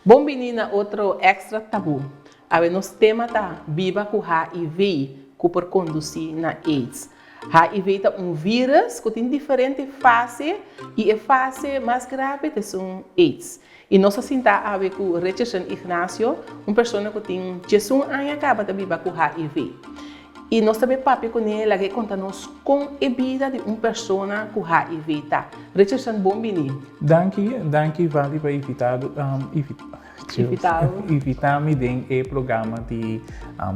Bon bini na otro Extra Tabú. Awe nos tema ta Biba ku HIV ku por kondusí na AIDS. HIV ta un vírus ku tin diferente fase i e fase mas grave ta esun AIDS. I nos a sinta awe ku Richardson Ignacio, un persona ku tin diesun aña kaba ta biba ku HIV. I nos ta bay papia kuné laga e konta nos kon e bida di un persona ku HIV ta. Richardson bon bini. Danki, danki Vali pa invitado, invita mi den e programa di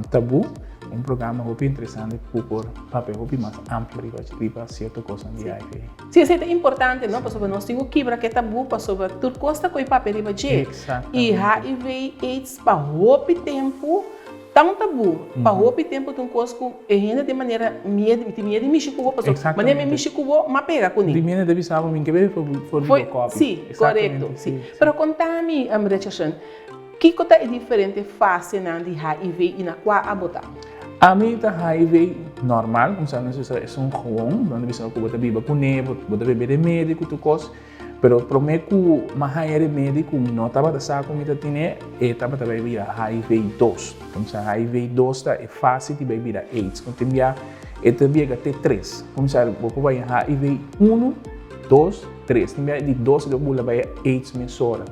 Tabú, un programa hopi interesante ku por papia hopi mas amplio riba riba sierto kosnan di HIV. Si, esei ta importante no, pasobra nos tin ku kibra ke tabú pasobra tur kos ta koe papia riba dje. I HIV, AIDS pa hopi tempu Ta un tabú. Pa hopi tempu ta un kos ku e hende tin manera miedu, mi tin miedu di mishi ku bo pasobra manera mi mishi ku bo, m'a pega kuné. Di miedu ta bisa bo mi ke bebe for di bo kòpi. Sí, korekto, sí. Pero konta mi, Richardson, kiko ta e diferente fasenan di HIV i na kua abo ta? Ami ta HIV normal, kumsa nos bisa esun gewoon, nan ta bisa ku bo ta biba kuné, bo ta bebe remedi ku tur kos. Pero promé ku mi a haña remedi ku mi no tabata sa ku mi ta tene, e tabata bai bira HIV dos. Kumsa HIV dos ta e fase di bai bira AIDS. Ku tin bia e ta biega te tres. Kumsa bo por bai HIV unu, dos, tres. Tin bia di dos e ta bula bai AIDS mesora.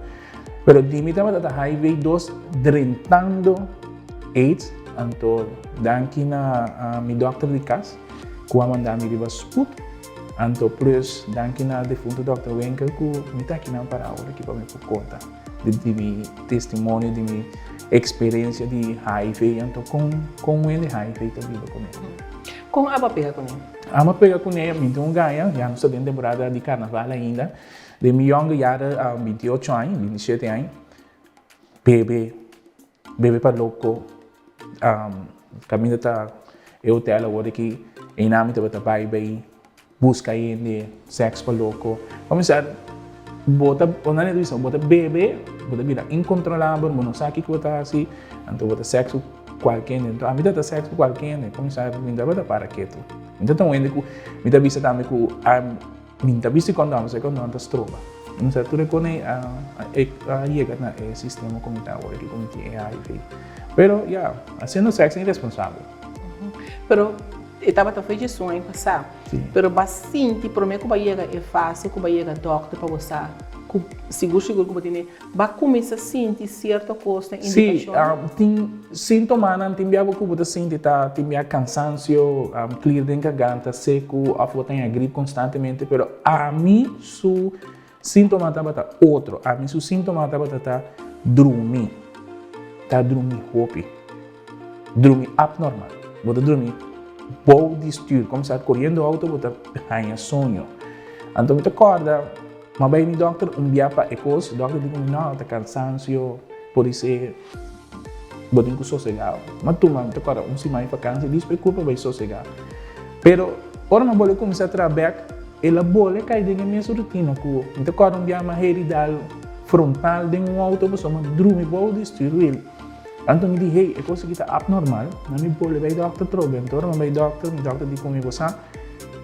Pero di mi tabata ta HIV dos drentando AIDS, anto danki na mi dòkter di kas ku a manda mi riba spoed. Anto plus danki na defunto Dòkter Winkel ku mi ta akinan para awor aki pa mi por konta di mi testimonio, di mi eksperensia di HIV anto kon kon hende HIV ta biba kuné. Kon abo a pega kuné? Amo a pega kuné, mi tin un gaña, ya nos ta den temporada di karnaval ainda, den mi yònge yara 28 aña, 27 aña, bebe, bebe pa loko. Kaminda ta e hotel awor aki, einan mi tabata bai bai buska hende, sèks pa loko. Kuminsá bo ta, nan ta bisa bo ta bebe, bo ta bira inkontrolabel, bo no sa kiko bo ta hasi, anto bo ta sèks ku kualke hende. Anto ami tabata sèks ku kualke hende, kuminsá mi tabata para ketu. Mi ta un hende ku mi ta bisa tambe ku. Mi ta bisti kondon, pasobra e kondon ta stroba. Mi sa tur e kone a yega na e sistema ku mi ta awor aki ku mi tin e HIV. Pero ya, hasiendo sèks iresponsabel. Pero e tabata for dje sueño pasá. Pero bo a sinti promé ku bo a yega e fase ku bo a yega dòkter pa bo sa ku sigur sigur ku bo tene Ba kuminsá sinti sierto kosnan, indikashonnan? Sí, tin síntomanan, tin bia ku bo ta sinti ta tin bia kansansio, klir den garganta, seku òf bo ta haña grip konstantemente, pero ami su síntoma tabata otro, ami su síntoma tabata ta drumi, ta drumi hopi, drumi apnormal, bo ta drumi bou di stür, kòmsa koriendo outo bo ta haña soño, anto mi ta kòrda. M'a bai mi dòkter un bia pa e kos, dòkter di ku mi no, ta kansansio, podisé bo tin ku sosegá. M'a tuma, mi ta kòrda un siman di fakansia dis pa e kurpa bai sosegá. Pero ora m'a bole kuminsá traha bèk, el a bole kai den e mes rutina ku mi ta kòrda un bia m'a heridal frontal den un outo pasobra m'a drumi bou di stuurwiel. Anto mi di, hey, e kos aki ta apnormal, nan mi bole bai dòkter trobe. Anto ora m'a bai dòkter, mi dòkter di ku mi, bo sa,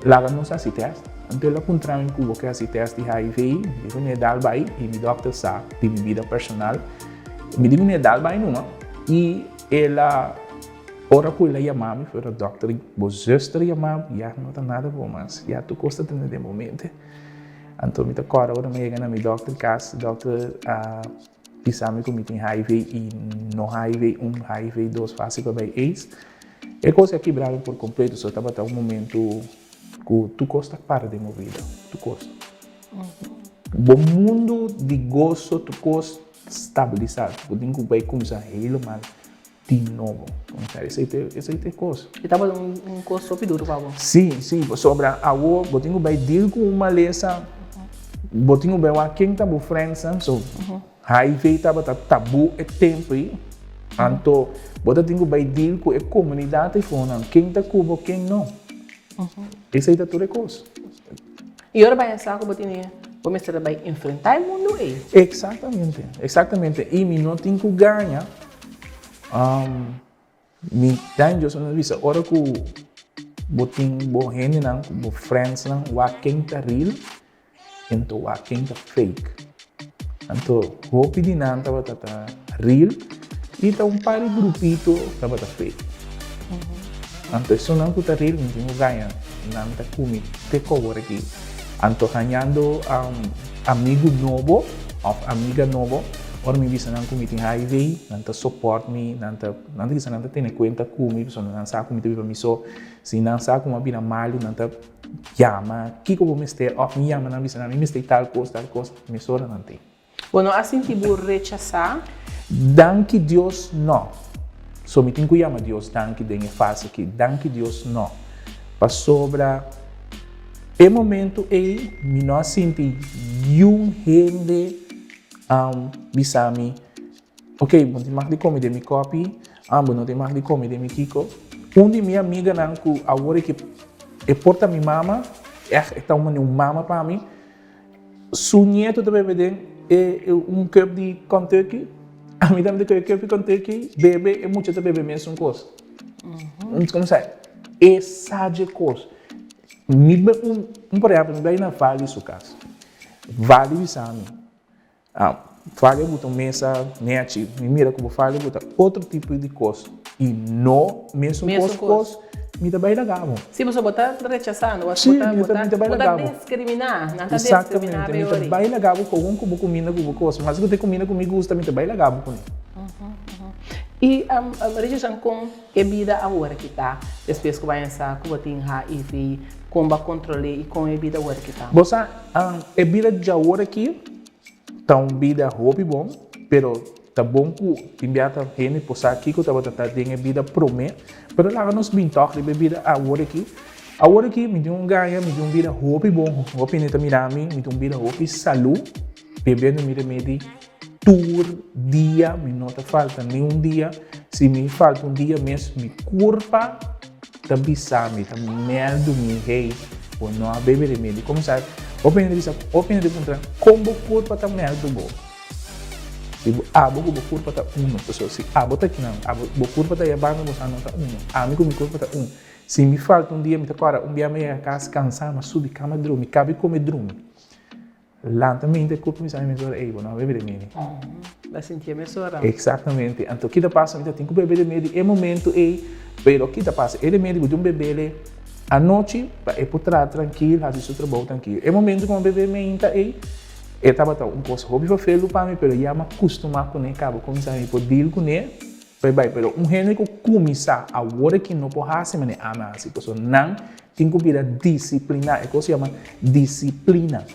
Laga nos hasi tèst. Anto el a puntra mi ku bo ke hasi tèst di HIV. Mi di ku mi e dal bai i mi dòkter sa di mi bida personal. Mi di ku mi e dal bai numa i el a ora ku el a yama mi fuera dòkter bo zuster yama mi ya no ta nada bon mas ya tur kos ta tene den bo mente. Anto mi ta kòrda ora mi a yega na mi dòkter kas dòkter a Bisa mi ku mi tin HIV i no HIV un, HIV dos fase pa bai aids. E kos a kibra mi por kompleto, so tabata un momentu ku tur kos ta para den bo bida, tur kos. Bo mundu di goso tur kos stabilisá, bo tin ku bai kuminsá helemaal di nobo. Esei ta esei ta e kos. E tabata un kos hopi duru pa bo. Sí, sí, pasobra awor bo tin ku bai deal ku un malesa, bo tin ku bai wak ken ta bo friendsnan, so HIV tabata tabú e tempu ei, anto bo ta tin ku bai deal ku e komunidat eifonan, ken ta ku bo, ken no. Esei ta tur e kos. I ora bai a sa ku bo tene. Bo mester a bai enfrentá e mundu ei. Eksaktamente, eksaktamente. I mi no tin ku gaña. Mi ta Dios a bisa ora ku bo tin bo hendenan, bo friendsnan wak ken ta real ento wak ken ta fake. Anto hopi di nan tabata ta real i ta un par di grupito tabata fake. Anto esunnan ku ta real mi tin ku gaña nan ta ku mi te ku awor aki. Anto hañando amigu nobo òf amiga nobo, ora mi bisa nan ku mi tin HIV, nan ta sopòrt mi, nan ta nan ta kisa nan ta tene kuenta ku mi pasobra nan sa ku mi ta biba mi so. Si nan sa ku mi a bira malu, nan ta yama kiko bo mester òf mi yama nan bisa nan mi mester tal kos, tal kos, mesora nan tin. Bo no a sinti bo rechasá? Danki Dios no. So mi tin ku yama Dios danki den e fase aki. Danki Dios no. Pasobra e momento ei mi no a sinti yun hende bisa mi, ok, bo no tin mag di kome den mi kòpi, ah, bo no tin mag di kome den mi kiko. Un di mi amiganan ku awor e ke e por ta mi mama, ègt e ta un manera un mama pa mi, Su nieto ta bebe den e un cup di Kentucky, ami tambe ta coge cup di Kentucky bebe, e mucha ta bebe mesun cos. Como sa, e sa dje cos. Mi be un, un por ehempel, mi bai na Vali su cas. Vali bisa mi, ah, Vali a buta un mesa nechi, mi mira como Vali a buta otro tipo di cos y no mesun cos cos. Mi ta bai laga bo. Sí, pasobra bo ta rechasando, bo Sí, mi ta, mi ta bai bo ta laga bo. diskriminá, nan ta diskriminá Exactamente, mi ta be ori. bai laga bo kogon ku bo kuminda ku bo kos. Mas ku ta e kuminda ku mi gusta, mi ta bai laga bo kuné. I Richardson, kon e bida awor ki ta despues ku bo a pensa ku bo tin HIV, kon bo a kontrol'é i kon e bida awor ki ta? Bo sa, e bida djawor aki ta un bida hopi bon, pero Ta bon ku tin bia ta hende por sa kiko tabata ta den e bida promé, pero laga nos bin tòg riba e bida awor aki. Awor aki mi tin un gaña, mi tin un bida hopi bon, hopi hende ta mira mi, mi tin un bida hopi salú, bebiendo mi remedi tur dia, mi no ta falta ni un dia. Si mi falta un dia mes, mi kurpa ta bisa mi, ta mèldu mi, hey, bo no a bebe remedi. Komo sa? Hopi hende ta bisa, hopi hende ta puntra, kon bo kurpa ta mèldu bo? Si bo abo ku bo kurpa ta uno, pasobra si abo ta kinan, abo, bo kurpa ta yabando, bo sa no ta uno. Ami ku mi kurpa ta un. Si mi falta un dia, mi ta kòrda un bia mi yega kas kansá, mi a subi kama drumi, kabi kome drumi. Lanta mente e kurpa mi sa mi mesora, ey, bo no a bebe remedi. Bo sintié mesora. Eksaktamente. Anto ki ta pasa? Mi ta tin ku bebe remedi e momento ey, pero ki ta pasa? E remedi bo tin bebele anochi pa e por traha trankil, hasi su trabou trankil. E momento ku mi a bebe meinta ey, E tabata un kos hopi fafelu pa mi, pero ya m'a kustumá kuné kaba kuminsá mi por deal kuné bai bai. Pero un hende ku kuminsá awor aki no por hasi manera ami a hasi, pasobra nan tin ku bira disipliná. E kos yama disiplina.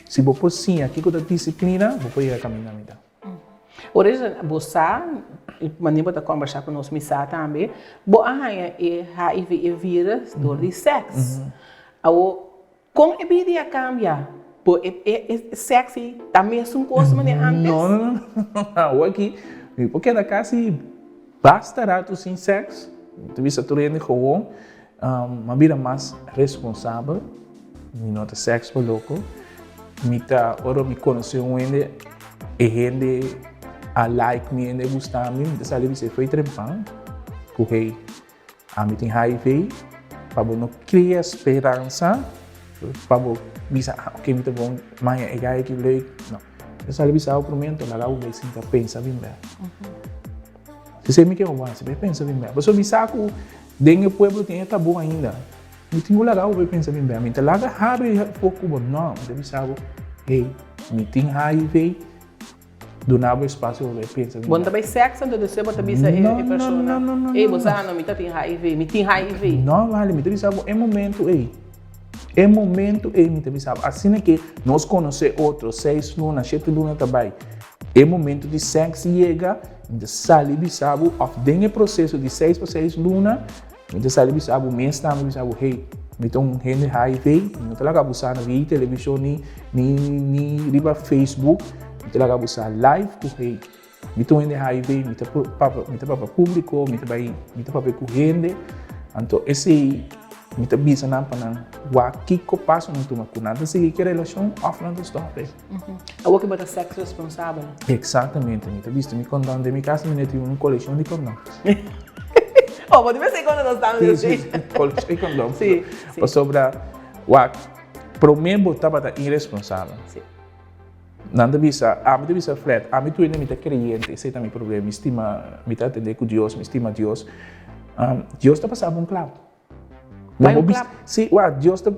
Si bo por siña kiko ta disiplina, bo por yega kaminda mi ta. Por eso bo sa, manera bo ta kombersá ku nos, mi sa tambe, bo a haña e HIV, e virus, dor di sèks. Awor, Kon e bida a kambia? Bo e e sèks ei ta mesun kos manera antes? No, no, no, no. Awor aki mi por keda kasi basta ratu sin sèks. Mi ta bisa tur hende gewoon. Mi a bira mas responsabel. Mi no ta sèks pa loko. Mi ta, ora mi konosé un hende, e hende a like mi, e hende a gusta mi, mi ta sali bisa e fo'i trempan ku hey. Ami tin HIV, pa bo no kria speransa, pa bo bisa, ah, ok, mi ta bon, maña e guy aki leuk. No. Mi sali bisa bo promé, anto laga bo bai sinta pensa bin bèk. Esei mi ke bo hasi, bai pensa bin bèk. Pasobra mi sa ku den e pueblo tin e tabú ainda. Mi tin ku laga bo bai pensa bin bèk. Mi ta laga habri afó ku bo. No, mi ta bisa bo, hey, mi tin HIV. Duna bo espasio pa bo pensa. Bo no ta bai seks anto despues bo ta bisa e persona, ey bo sa no mi ta tin HIV, mi tin HIV. No vale, mi ta bisa bo e momento ey, e momento ey mi ta bisa bo, asina ke nos konosé otro seis luna, shete luna ta bai, e momento di seks yega, mi ta sali bisa bo òf den e proseso di seis pa seis luna, Mi ta sali bisa bo mes tambe bisa bo hey mi ta un hende HIV mi no ta laga bo sa na via televishon ni ni ni riba Facebook mi ta laga bo sa live ku hey mi ta un hende HIV mi ta papia mi ta papia publico mi ta bai mi ta papia ku hende anto esei. Mi ta bisa nan pa nan wak kiko paso nan tuma, ku nan ta sigui ku e relashon òf nan ta stòp e. Awor ku bo ta sèks responsabel. Eksaktamente, mi ta bisti mi kondòn den mi kas, mi no tin un kolekshon di kondòn. Oh, bo tin mester e kondòn nos tambe. Si, si, kolekshon di kondòn. Si, si. Pasobra wak, promé bo tabata iresponsabel. Si. Nan ta bisa, ami ta bisa Fred, ami tur hende mi ta kreyente, esei ta mi problema, mi stima, mi ta atendé ku Dios, mi stima Dios. Dios ta pasa bo un klap. Bai un klap? Si, wak, Dios ta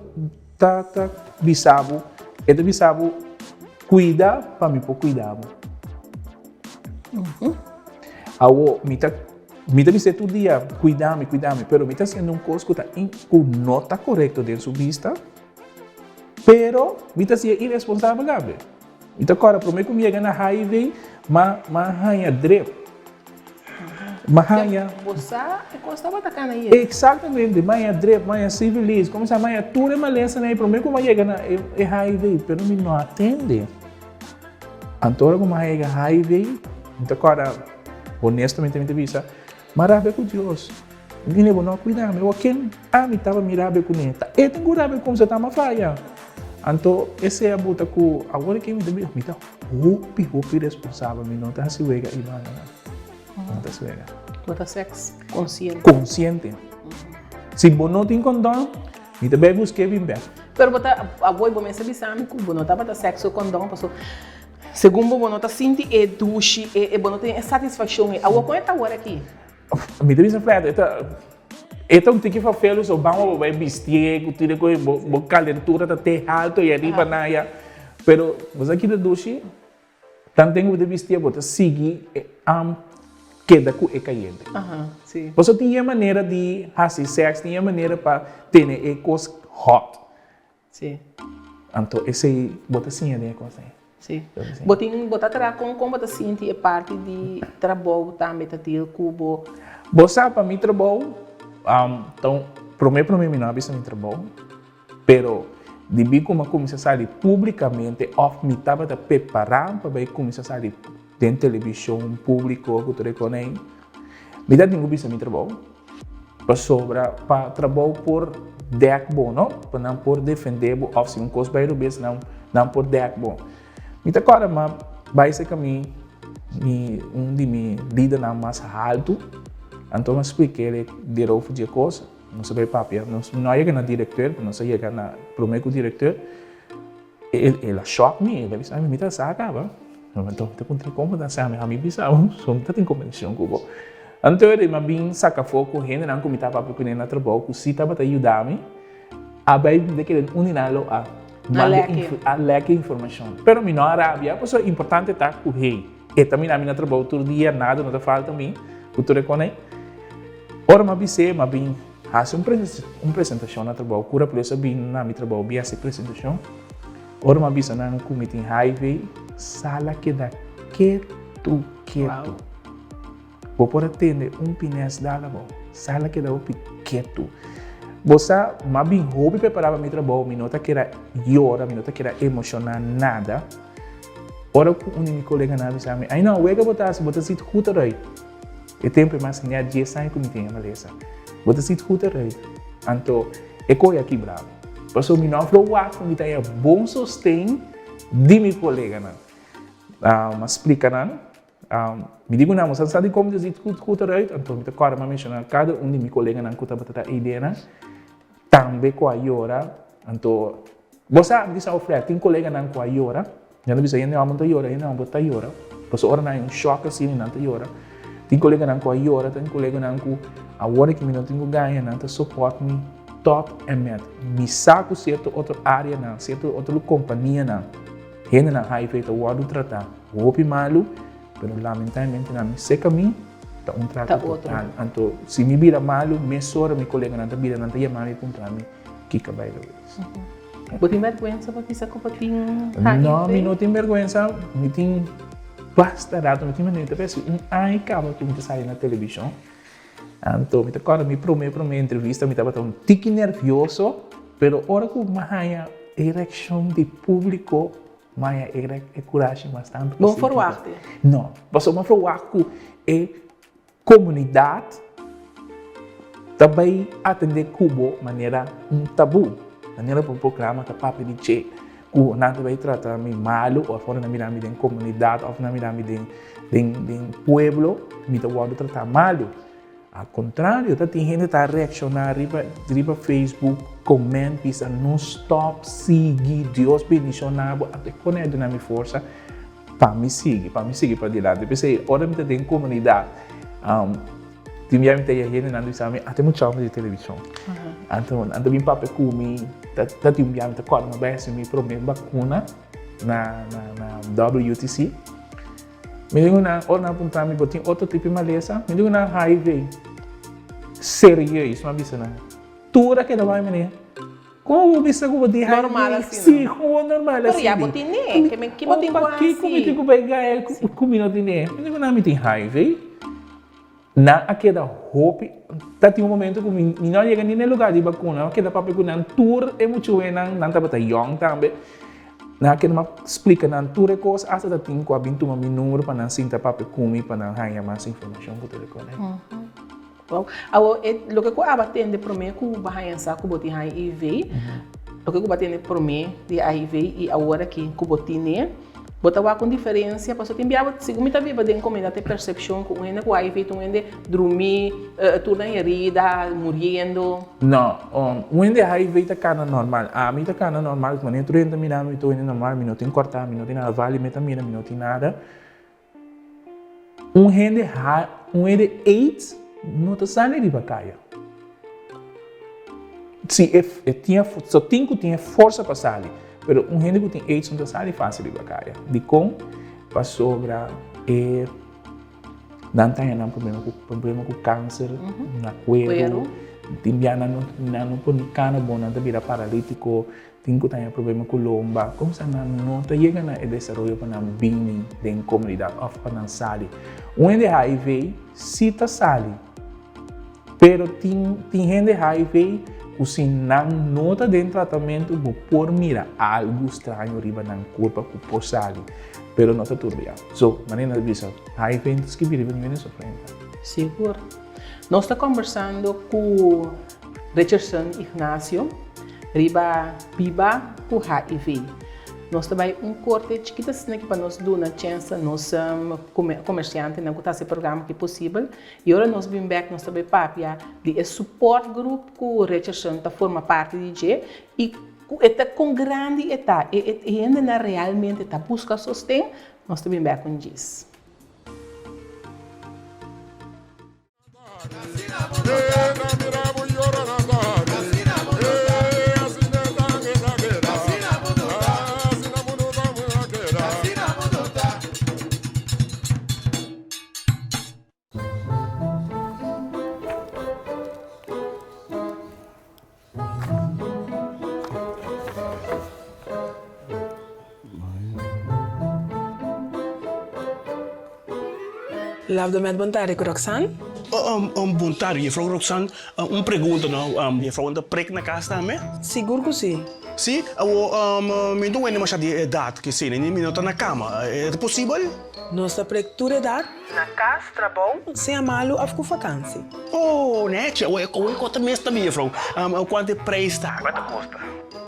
ta ta bisa bo, e ta bisa bo, kuida pa mi por kuida bo. Awo, mi ta mi ta bis'é tur dia, kuida mi, kuida mi, pero mi ta hasiendo un kos ku ta ku no ta korekto den su bista. Pero mi ta siña iresponsabel tambe. Mi ta kòrda promé ku mi yega na HIV, m'a m'a haña drip. M'a haña. Bo sa e kos tabata kana yega. Eksaktamente, m'a haña drip, m'a haña sífilis, komo sa, m'a haña tur e malesanan ei promé ku m'a yega na e e HIV, pero mi no a tende. Anto ora ku m'a yega HIV, mi ta kòrda, honestamente mi ta bisa, M'a rabia ku Dios. Mire, bo no a kuida mi. Awor ken ami taba mi rabia kuné? Ta e tin ku rabia ku mi, sa ta mi a faya. Anto esei a buta ku awor ke mi ta bira, mi ta hopi, hopi responsabel. Mi no ta hasi wega i banda nan. Mi no ta hasi wega. Bo ta sèks konsiente. Konsiente. Si bo no tin kondòn, mi ta bai busk'é bin bèk. Pero bo ta, awor bo mester bisa mi ku bo no tabata sèks ku kondòn pasobra segun bo, bo no ta sinti e dushi, e bo no tin e satisfakshon ei. Awor kon e ta awor aki? Mi ta bisa Fred, e ta e ta un tiki fafelu so bamba bo bai bistié ku tur e kos, bo bo kalentura ta te haltu ei ariba nan aya. Pero bo sa ki ta dushi? Tanten ku bo ta bistié bo ta sigui e am keda ku e kayente. Pasobra tin e manera di hasi sèks, tin e manera pa tene e kos hòt. Sí. Anto esei bo ta siña den e kos ei. Sí. Bo tin, bo ta traha kon kon bo ta sinti e parti di trabou tambe ta deal ku bo? Bo sa pa mi trabou ta un, prome prome mi no a bisa mi trabou, pero debí ku mi a kuminsá sali públikamente òf mi tabata prepará pa bai kuminsá sali den televishon públiko ku tur e kos ei, mi ta tin ku bisa mi trabou. Pasobra pa trabou por dèk bo, no? Pa nan por defendé bo òf si un kos bai robes nan nan por dèk bo. Mi ta kòrda m'a bai serka mi mi un di mi lidernan mas haltu, anto m'a splik'é derover dje kos, nos a bai papia, nos no a yega na direkteur, pero nos a yega na promé ku direkteur. El a shock mi, el a bisa mi, mi ta sa caba. Anto mi ta puntra, con bo ta sa? Mi a bisa bo, so mi ta tin conversacion cu bo. Anto e mi a bin saca afo cu hendenan cu mi ta papia cune na trabou cu si tabata yuda mi, a bay mi ta kere un di nan lo a manda a lek e informacion. Pero mi no a rabia, pasobra importante ta cu hey, e ta mira mi na trabou tur dia, nada no ta falta mi, cu tur e con ey. Ora mi a bis'é, mi a bin. Hasi un presentashon na trabou. Cura Plus a bin na mi trabou bin hasi presentashon. Ora mi a bisa nan ku mi tin HIV, sala keda ketu ketu. Bo por a tende un pines dal abou. Sala keda hopi ketu. Bo sa, mi a bin hopi prepará pa mi trabou, mi no ta keda yora, mi no ta keda emoshoná nada. Ora ku un di mi koleganan a bisa mi, Ai no, wega bo ta hasi, bo ta sit goed eruit. E tempu e mas net dies aña ku mi tin e malesa. Bo ta sit goed eruit. Anto e koe a kibra mi. Pasobra mi no a verwagt ku mi ta haña bon sosten di mi koleganan. Mi a splika nan. Mi di ku nan, bo sa dikon mi ta sit goed eruit? Anto mi ta kòrda mi a menshoná kada un di mi koleganan ku tabata ta eidenan. Tambe ku a yora. Anto bo sa, mi di sa Ofred, tin koleganan ku a yora. Nan ta bisa hende homber ta yora, hende homber ta yora. Pasobra ora nan hay un shock asina nan ta yora. Tin koleganan ku a yora, tin koleganan ku awor aki mi no tin ku gaña, nan ta support mi tot en met. Mi sa ku sierto otro areanan, sierto otro kompanianan, hendenan hiv ta wòrdu tratá hopi malu, pero lamentablemente na mi seka mi ta un trato total. Anto si mi bira malu, mesora mi koleganan ta bira, nan ta yama mi puntra mi kiko a bai robes. Bo tin bèrgwensa pa bisa ku bo tin HIV? No, mi no tin bèrgwensa. Mi tin basta rato, mi tin manera ta pensa un aña kaba ku mi ta sali na televishon. Anto mi ta kòrda mi promé promé entrevista mi tabata un tiki nèrvioso, pero ora ku mi a haña e reakshon di públiko, mi a haña e kurashi mas tantu. Bo no ferwagt? No, pasobra mi a ferwagt ku e Komunidat Ta bai atendé ku bo manera un tabú, manera bo programa ta papia di dje, ku nan ta bai trata mi malu òf ora nan mira mi den komunidat òf nan mira mi den den den pueblo mi ta wòrdu tratá malu. Al kontrario, ta tin hende ta reakshoná riba riba Facebook, comment, bisa no stòp, sigui, Dios bendishoná bo, anto e kos a duna mi forsa pa mi sigui, pa mi sigui padilanti. P'esei ora mi ta den komunidat, Tin bia mi ta yega hendenan ta bisa mi, ata e mucha homber di televishon. Anto nan ta bin papia ku mi, ta tin un bia mi ta kòrda mi a bai hasi mi promé bakuna na na WTC. Mi di ku nan, ora nan a puntra mi, bo tin otro tipo di malesa? Mi di ku nan, HIV. Serieus, mi a bisa nan. Tur a keda bai manera. Kon bo bisa ku bo tin HIV? Normal asina. Si, kon bo normal asina. Pero ya bo tine, ke men ki bo tin ku hasi? Pakiko mi tin ku bai gaya ku mi no tine? Mi di ku nan mi tin HIV. Nan a keda hopi, ta tin un momento ku mi no a yega ni na e lugar di bakuna, mi a keda papia ku nan tur e muchawennan, nan tabata yòn tambe, nan a keda mi a splika nan tur e kos asta ta tin ku a bin tuma mi numero pa nan sinta papia ku mi pa nan haña mas informashon ku tur e kos. Wow. Awor, e loke ku aba tende promé ku bo haña sa ku bo tin HIV, loke ku bo a tende promé di HIV i awor aki ku bo tine, bo ta wak un diferensia? Pasobra tin bia bo, segun mi ta biba den komunidat e persepshon ku un hende ku HIV ta un hende drumí, tur nan herida, muriendo. No, un hende HIV ta kana normal. Ami ta kana normal, manera tur hende ta mira mi, mi ta un hende normal, mi no tin kòrtá, mi no tin nada, vali mi ta mira, mi no tin nada. Un hende ha un hende aids no ta sali riba kaya. Si e e tin so tin ku tin e forsa pa sali, pero un hende ku tin aids no ta sali fásil riba kaya. Dikon? Pasobra e nan ta haña nan problema ku problema ku kanser na kueru, tin bia nan no nan no por ni kana bon, nan ta bira paralitiko. Tin ku ta haña problema ku lomba, komsa nan no ta yega na e desaroyo pa nan bini den komunidat òf pa nan sali. Un hende HIV si ta sali, pero tin tin hende HIV ku si nan no ta den tratamentu bo por mira algu straño riba nan kurpa ku por sali, pero no ta tur bia. So, manera nan ta bisa, HIV no ta skibi riba niun hende su frenta. Sigur. Nos ta kombersando ku Richardson Ignacio riba biba ku HIV. Nos ta bai un korte chikito asina aki pa nos duna chèns na nos komersiantenan ku ta hasi e programa aki posibel. I ora nos bin bèk nos ta bai papia di e support group ku Richardson ta forma parti di dje i ku e ta kon grandi e ta, e hendenan realmente ta buska sosten. Nos ta bin bèk un djis. Love the Met Bon tardi ku Roxanne. Bon tardi jefrouw Roxanne. Un pregunta no, jefrouw ta prek na kas tambe? Sigur ku si. Si? Awor mi no ta wende masha di edat kesei, mi no ta na kama. E ta posibel? Nos ta prek tur edat. Na kas, trabou, sea malu òf ku fakansi. Oh, nechi! Awor e kos ta mes tambe jefrouw. Kuantu e preis ta? Kuantu ta kosta?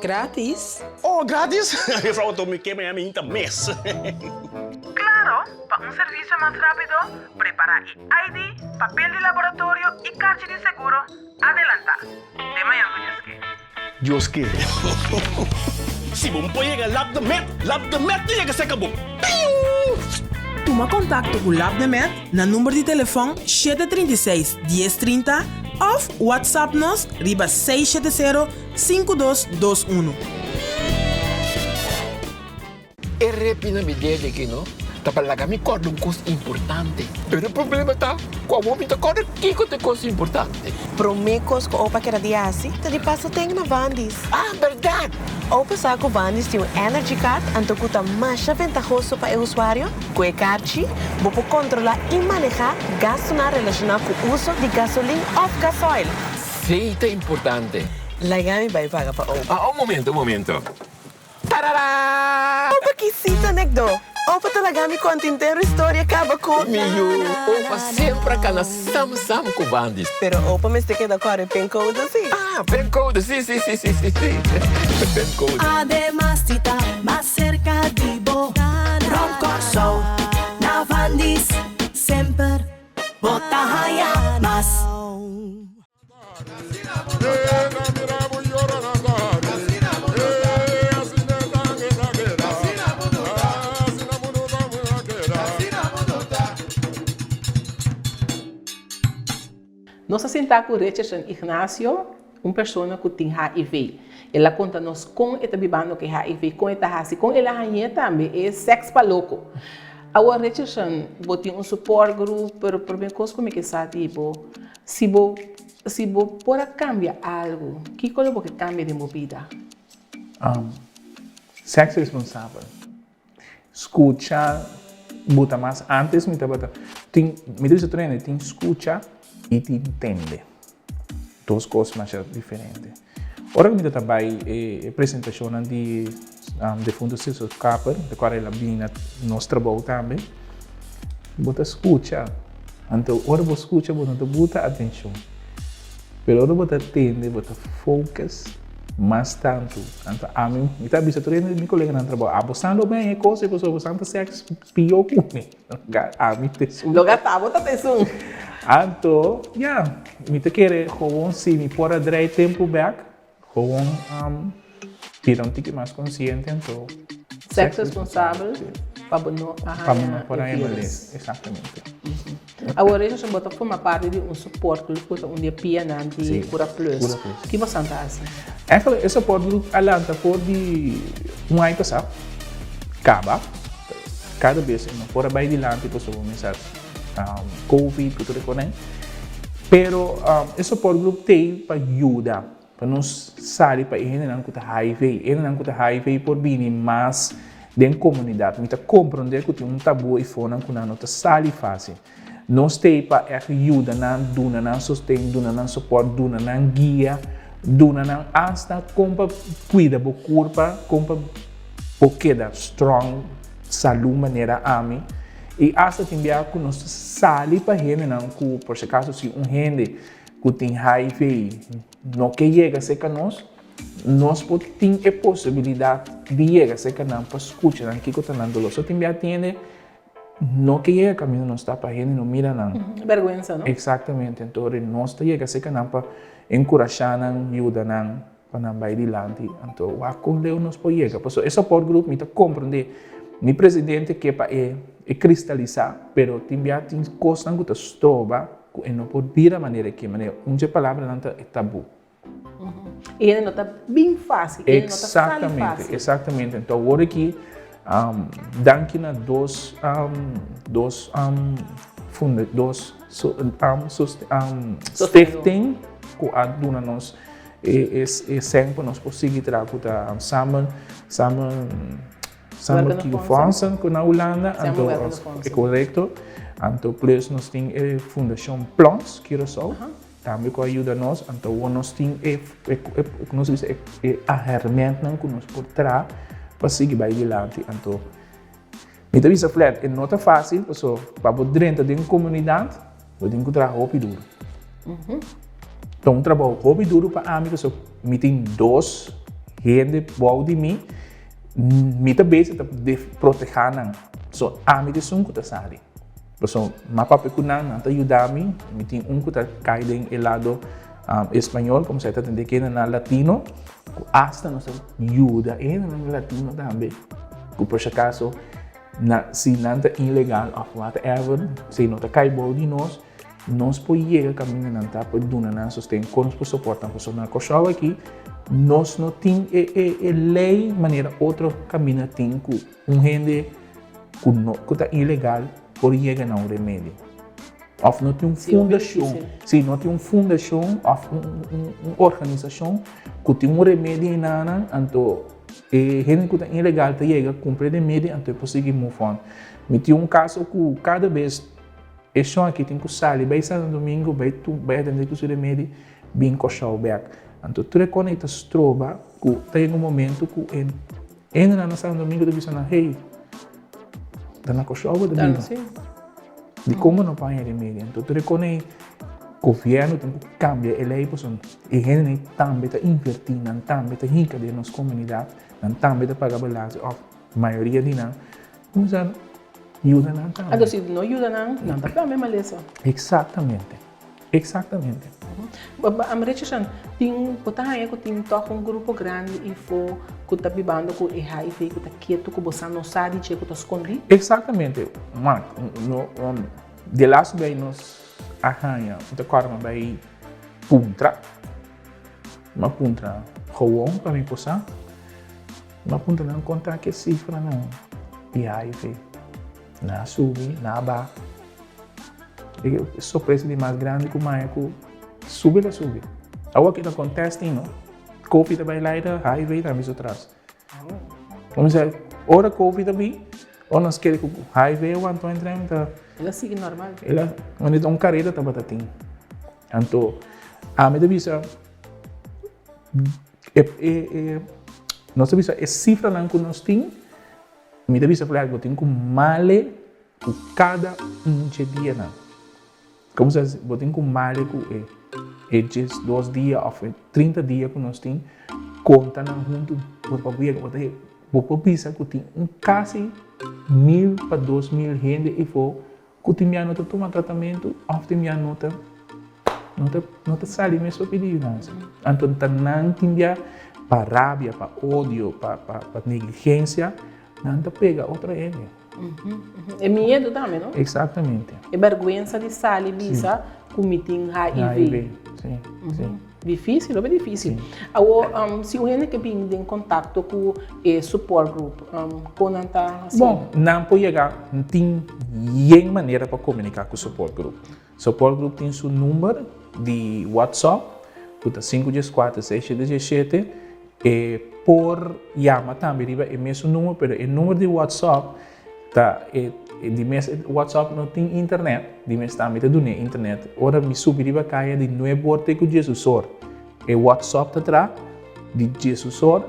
Gratis. Oh, gratis? Jefrouw, anto mi ke mañana mi hinta mes. Klaro, pa un servisio mas rápido, prepará e ID, papel di laboratorio i karchi di seguro adelantá. Te mañan ku Dios ke. Dios ke. Si bo por yega Lab de Met, Lab de Met ta yega serka bo. Piu! Tuma kontakto ku Lab de Met na number di telefòn 736 10 30 òf WhatsApp nos riba 670 5221. E repi na mi dede aki no ta pa laga mi kòrda un kos importante. Pero e problema ta ku awor mi ta kòrda kiko ta e kos importante. Promé kos ku opa keda di hasi ta di pasa ten na Vandy's. Ah, bèrdat! Opa sa ku Vandy's tin un Energy Card anto ku ta masha ventahoso pa e usuario. Ku e karchi bo por kontrolá i manehá gastunan relashoná ku uso di gasolin òf gasoil. Sí, ta importante. Laga mi bai paga pa opa. Ah, un momento, un momento. Tarara! Opa kisita nekdo! Opa ta laga mi konta intero historia kaba ku. Mi yu, opa semper a kana sam sam ku Bandis. Pero opa mester keda kòrda e pincode si. Ah, pincode, si, si, si, si, si, si. Pincode. Ademas di ta mas serka di bo, rònt Kòrsou, na Vandis, semper bo ta haña mas. Nos a sinta ku Richardson Ignacio, un persona ku tin HIV. El a konta nos kon e ta bibando ku e HIV, kon e ta hasi, kon el a hañ'é tambe e sèks pa loko. Awor Richardson, bo tin un support group, pero promé kos ku mi ke sa di bo, Si bo si bo por a kambia algu, kiko lo bo ke kambia den bo bida? Sèks responsabel. Skucha bo ta mas antes mi tabata tin mi ta bisa tur hende tin skucha i tin tende. Dos kos masha diferente. Ora ku mi ta bai e presentashonnan di defunto Silso Kaper, di kual el a bini na nos trabou tambe, bo ta skucha. Anto ora bo skucha bo no ta buta atenshon, pero ora bo ta tende bo ta focus mas tantu. Anto ami, mi ta bisa tur hende mi koleganan di trabou, abo sa lo ben e kos ei pasobra bo sa ta sèks pió ku mi. Ami ta esun. Lo gata bo ta esun. Anto, ya, mi ta kere gewoon si mi por a drai tempu bek, gewoon bira un tiki mas konsiente anto. Sèks responsabel pa bo no a haña e virus. Eksaktamente. Awor eso bo ta forma parti di un support group ku ta un di e pianan di Cura Plus. Ki bosan ta hasi? Eigenlijk e support group a lanta for di un aña pasá kaba. Kada bes e no por a bai dilanti pasobra bo mester covid ku tur e kosnan. Pero e support group t'ei pa yuda, pa nos sali pa e hendenan ku ta hiv. E hendenan ku ta hiv por bini mas den komunidat. Mi ta komprondé ku tin un tabú eifonan ku nan no ta sali fásil. Nos t'ei pa ègt yuda nan, duna nan sosten, duna nan sopòrt, duna nan guia, duna nan asta kon pa kuida bo kurpa, kon pa bo keda strong, salú manera ami. I asta tin bia ku nos ta sali pa hendenan ku por si akaso si un hende ku tin hiv no ke yega serka nos, nos por tin e posibilidat di yega serka nan pa skucha nan kiko ta nan doló. So tin bia tin hende No ke yega kaminda nos ta pa hende no mira nan. Bèrgwensa, no? Eksaktamente. Anto ora nos ta yega serka nan pa enkurashá nan, yuda nan pa nan bai dilanti. Anto wak kon leu nos por yega. Pasobra e support group mi ta komprendé. Mi presidente ke pa e e kristalisá, pero tin bia tin kosnan ku ta stroba ku e no por bira manera e ke. Manera un dje palabranan ta e tabú. E hende no ta bin fácil, e hende no ta sali fácil. Exactamente. Enton awor aki, danki na dos, dos, funda, dos stichting ku a duna nos e sèn pa nos por sigui traha ku ta Samen, Samen, Samen Kigo Fondsen ku na Hulanda, anto, korekto, anto plus nos tin e fundashon Plons Curaçao. Tambe ku a yuda nos, anto awor nos tin e, ku nos bisa, e hermentnan ku nos por traha pa sigui bai dilanti. Anto mi ta bisa flat, e no ta fásil, paso pa bo drenta den komunidat, bo tin ku traha hopi duru. Ta un trabou hopi duru pa ami, paso mi tin dos hende bou di mi, mi ta bezig ta protehá nan. So ami ta esun ku ta sali. Pasobra m'a papia ku nan, nan ta yuda mi. Mi tin un ku ta kai den e lado español, komo sa e ta tende ku hendenan latino, ku asta nos ta yuda e hendenan latino tambe, ku por si akaso na si nan ta ilegal òf whatever, si no ta kai bou di nos, nos por yega kaminda nan ta por duna nan sosten, kon nos por soporta nan. Pasobra na Kòrsou aki nos no tin e e lei manera otro kaminda tin ku un hende ku no ku ta ilegal por yega na un remedio òf no tin un fundashon si no tin un fundashon òf un un organisashon ku tin un remedio einan nan anto e hende ku ta ilegal ta yega kumpra e remedio anto e por sigui move on mi tin un kaso ku kada bes e shon aki tin ku sali bai Santo Domingo bai bai atende ku su remedio bin Kòrsou bèk anto tur e kos ei ta stroba ku ta yega un momento ku e Hendenan na Santo Domingo ta bisa nan, Hey, Ta na Kòrsou bo ta biba. Dikon bo no por haña remedio? Anto tur e kos ei gobièrnu tin ku kambia e lei pasobra e hendenan tambe ta invertí, nan tambe ta hinka den nos komunidat, nan tambe ta paga belasting òf mayoria di nan kuminsá yuda nan tambe. Anto si no yuda nan, nan ta plama e malesa. Eksaktamente. Exactamente. Am Richardson, tin, bo ta haña ku tin tòg un grupo grandi ifo ku ta bibando ku e HIV ku ta ketu ku bo sa no sa di dje ku ta skondí? Exactamente, Mark. No, de laatste bij nos a haña, mi ta kòrda mi bai puntra, mi a puntra gewoon pa mi por sa, mi a puntra nan kon ta ki e sifranan di HIV. Nan a subi, nan a baha. E sorpresa di mas grandi ku maya ku subi la subi. Awor ki ta kon testing no. Covid ta bai laida, HIV tambe su tras. Kuminsa ora Covid a bin, ora nos kere ku HIV a wanta un trem ta. El a sigui normal. El a, wanneer ta un karera tabata tin. Anto ami ta bisa e e e nos ta bisa e sifranan ku nos tin. Mi ta bisa flag bo tin ku male ku kada un dje dianan. Komo sa bo tin ku male ku e e djes dos dia òf e 30 dia ku nos tin konta nan huntu bo pa bo yega bo ta bo por bisa ku tin un kasi 1000 pa 2000 hende ifo Ku tin bia no ta tuma tratamentu òf tin bia no ta no ta no ta sali mes pa pidi yudansa. Anto ta nan tin bia pa rabia, pa odio, pa pa pa negligensia, nan ta pega otro hende. E miedu tambe, no? Eksaktamente. E bèrgwensa di sali bisa ku mi tin HIV. HIV, si, si. Difícil, hopi difícil. Awor, si un hende ke bin den kontakto ku e support group, kon nan ta hasi? Bon, nan por yega, tin yen manera pa komuniká ku support group. Support group tin su number di WhatsApp, ku ta sinku dies kuater seis shete dies shete. E por yama tambe riba e mesun number, pero e number di WhatsApp Ta e di mes e WhatsApp no tin internet, di mes tambe ta dun'é internet. Ora mi subi riba kaya di nuebe or te ku diesus or, e WhatsApp ta tra, di diesus or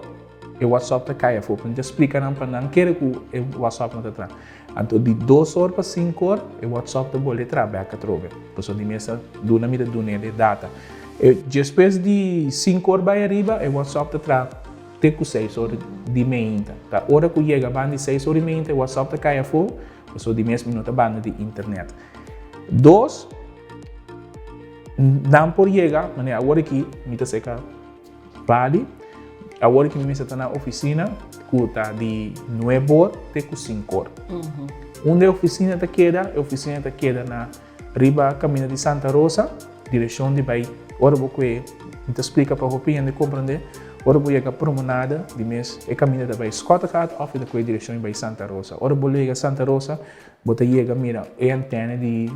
e WhatsApp ta kai afó. Mi ta splika nan pa nan kere ku e WhatsApp no ta tra. Anto di dos or pa sinku or e WhatsApp ta bolbe tra bèk atrobe. Pasobra di mes ta duna mi ta dun'é e data. E despues di sinku or bai ariba e WhatsApp ta tra. Te ku seis or di meinta. Ta ora ku yega banda di seis or di meinta e whatsapp ta kai afó, pasobra di mes mi no ta banda di internet. Dos, nan por yega, manera awor aki mi ta seka Bali, awor aki mi mester ta na ofisina ku ta di nuebe or te ku sinku or. Unda e ofisina ta keda? E ofisina ta keda na Riba kaminda di Santa Rosa, direkshon di bai ora bo kue, mi ta splika pa hopi hende komprende, ora bo yega Promenade di mes e kaminda ta bai Schottegat òf e ta kue direkshon di bai Santa Rosa. Ora bo yega Santa Rosa, bo ta yega mira e antène di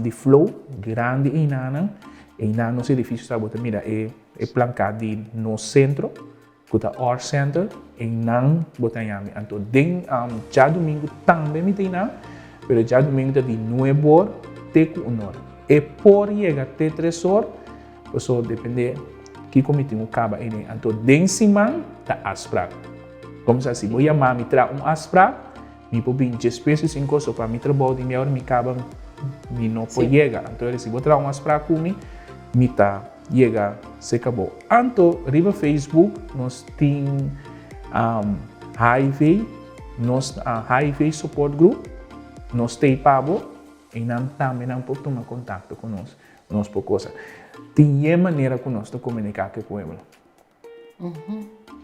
di Flow grandi einanan, einan nos edifisio ta, bo ta mira e e plankat di nos sentro. Ku ta Art Center, einan bo ta yami. Anto den djadumingu tambe mi ta einan, pero djadumingu ta di nuebe or te ku un or. E por yega te tres or, pasobra depende kiko mi tin ku kaba eiden. Anto den siman ta afsprak. Komo sa si bo yama mi traha un afsprak, Mi por bin djespues di sinku so pa mi trabou di mi ora mi kaba mi no por yega. Anto si bo traha un afsprak ku mi, mi ta yega serka bo. Anto riba Facebook nos tin HIV, nos HIV support group, nos t'ei pa bo i nan tambe nan por tuma kontakto ku nos, nos por kosa. Tin yen manera ku nos ta komuniká ku e pueblo.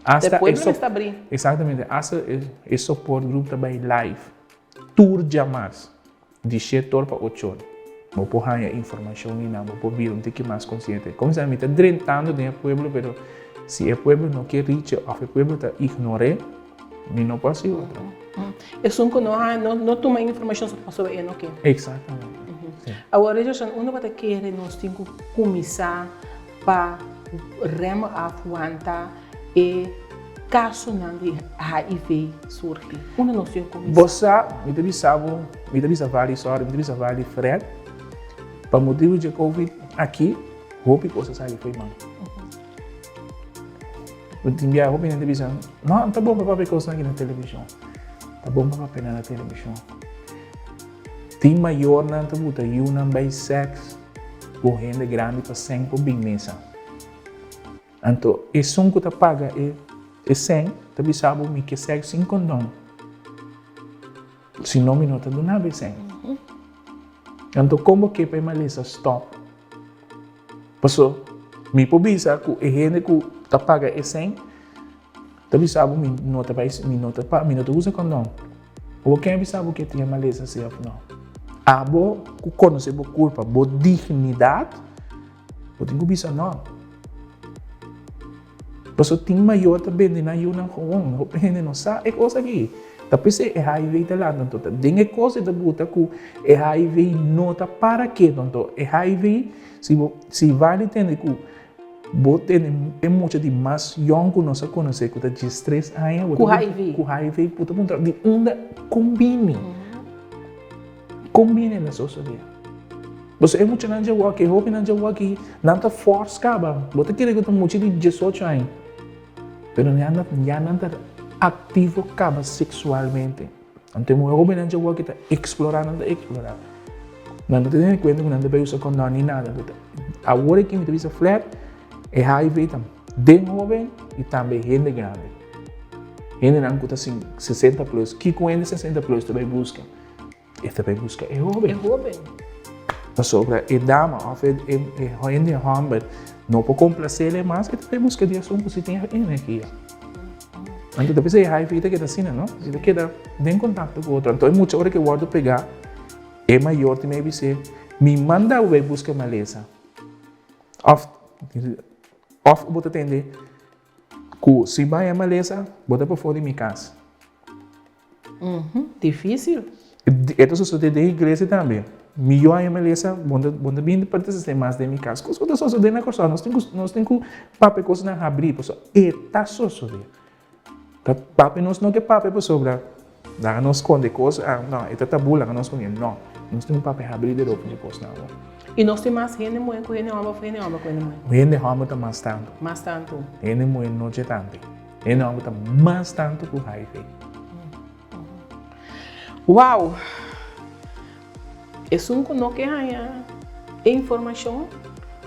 Hasta e pueblo mester abrí. Exactamente, hasta e support group ta bai live tur djamars di shete or pa ocho or. Bo por haña informacion di nan, bo por bira un tiki mas consciente. Como sa mi ta drentando den e pueblo, pero si e pueblo no ke riche of e pueblo ta ignor'é, mi no por haci otro. Esun ku no haña, no tuma informacion pasobra e no ke. Exactamente. Awor, Richardson, unda bo ta kere nos tin ku kuminsá Pa rema af wanta e kasonan di HIV surgi? Unda nos tin kuminsá? Bo sa, mi ta bisa bo, mi ta bisa Vali, sorry, mi ta bisa Vali Fred, pa motibu dje Covid aki, hopi kos a sali fo'i man. Bo tin bia hopi hende ta bisa, no, ta bon pa papia kosnan aki na televishon. Ta bon pa papia na televishon. Tin mayornan ta buta yunan bai sèks ku hende grandi pa sèn por bin mesa. Anto esun ku ta paga e e sèn ta bisa bo mi ke sèks sin kondon. Si no mi no ta duna bo e sèn. Anto kon bo ke pa e malesa stòp? Paso mi por bisa ku e hende ku ta paga e sèn ta bisa bo mi no ta bai mi no ta mi no ta usa kondon. Bo ken a bisa bo ke tin e malesa si òf no? Abo ku konosé bo kurpa, bo dignidat, bo tin ku bisa no. Paso tin mayor ta bende nan yunan gewoon, hopi hende no sa e kos aki. Ta p'esei e HIV ta lanta, anto ta den e kos e ta buta ku e HIV no ta para ketu, anto e HIV si bo si wak di tende ku bo tene e mucha di mas yòn ku nos a konosé ku ta diestres aña bo ta Ku HIV. ku HIV bo ta puntra di unda kon bini. Kon bini na sosodé? Pasobra e muchanan dje wòki, e hóbennan dje wòki, nan ta fòrs kaba. Bo ta kere ku ta mucha di diesocho aña, pero ya nan ya nan ta aktivo kaba seksualmente. Anto e hóbennan dje wòki ta eksplorá, nan ta eksplorá. Nan no ta tene kuenta ku nan ta bai usa kondòn ni nada. Awor aki mi ta bisa flèt, e HIV ta den hóben i tambe hende grandi. Hendenan ku ta 60 plus. Kiko hende 60 plus ta bai buska? E ta bai buska e hoben. E hoben. Pasobra e dama of e e hende homber no por complacele mas, e ta bai buska di esun ku si tin energia. Anto ta bisa e HIV ta keda asina, no? E ta keda den kontakto ku otro. Anto e mucha ora ke wòrdu pegá, e mayor tin mei bis'é, Mi manda bo bai buska malesa. Of of bo ta tende ku si bai e malesa, bo ta pafó di mi kas. Difícil. E ta sosodé den iglesia tambe. Mi yu a malesa, bo no ta bini partisipá mas den mi kas. Kos ku ta sosodé na Kòrsou, nos tin ku nos tin ku papia kosnan habrí pasobra e ta sosodé. Ta papia nos no ke papia pasobra laga nos skonde kos, no e ta tabú laga nos skonde. No, nos tin ku papia habrí de ropa di kosnan awor. I nos tin mas hende muhé ku hende hòmber òf hende hòmber ku hende muhé? Hende hòmber ta mas tantu. Mas tantu. Hende muhé no dje tantu. E nòmber ta mas tantu ku HIV. Wow! Esun ku no ke haña e informashon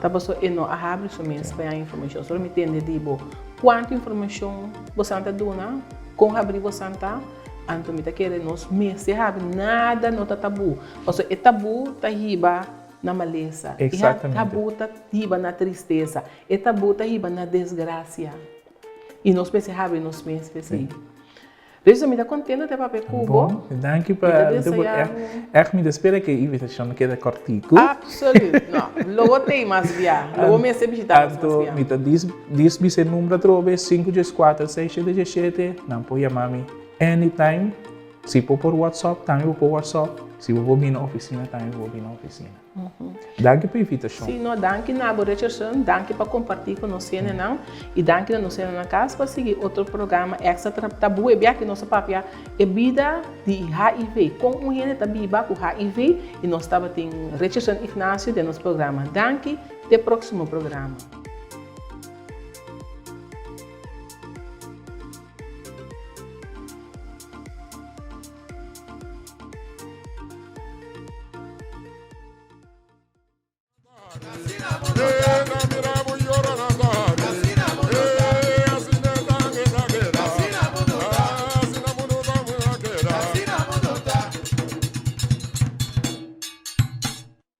ta pasobra e no a habri su mes pa haña informashon. Solo mi tende di bo kuantu informashon bosan ta duna, kon habri bosan ta, anto mi ta kere nos mester habri, nada no ta tabú. Pasobra e tabú ta hiba na malesa, e tabú ta hiba na tristesa, e tabú ta hiba na desgrasia. I nos mester habri nos mes p'esei. Reza, mi ta kontento te papia ku bo. Bon, danki pa. Mi ta desea bo. Ègt mi ta spera ku e invitashon no keda kòrtiku. Absoluut. No, lo bo tei mas bia. Lo bo mester bishita nos mas bia. Anto mi ta dis bisa e number atrobe, sinku dieskuater, seis shete diesshete. Nan por yama mi anytime. Si por por WhatsApp, tambe bo por WhatsApp. Si bo por bini na ofisina, tambe bo por bini na ofisina. Danki pa invitashon. Sí, no, danki na bo Richardson, danki pa kompartí ku nos hendenan i danki na nos hendenan na kas pa sigui otro programa Extra Tabú. E biaha ki nos a papia e bida di HIV, kon un hende ta biba ku HIV i nos tabatin Richardson Ignacio den nos programa. Danki, te próksimo programa.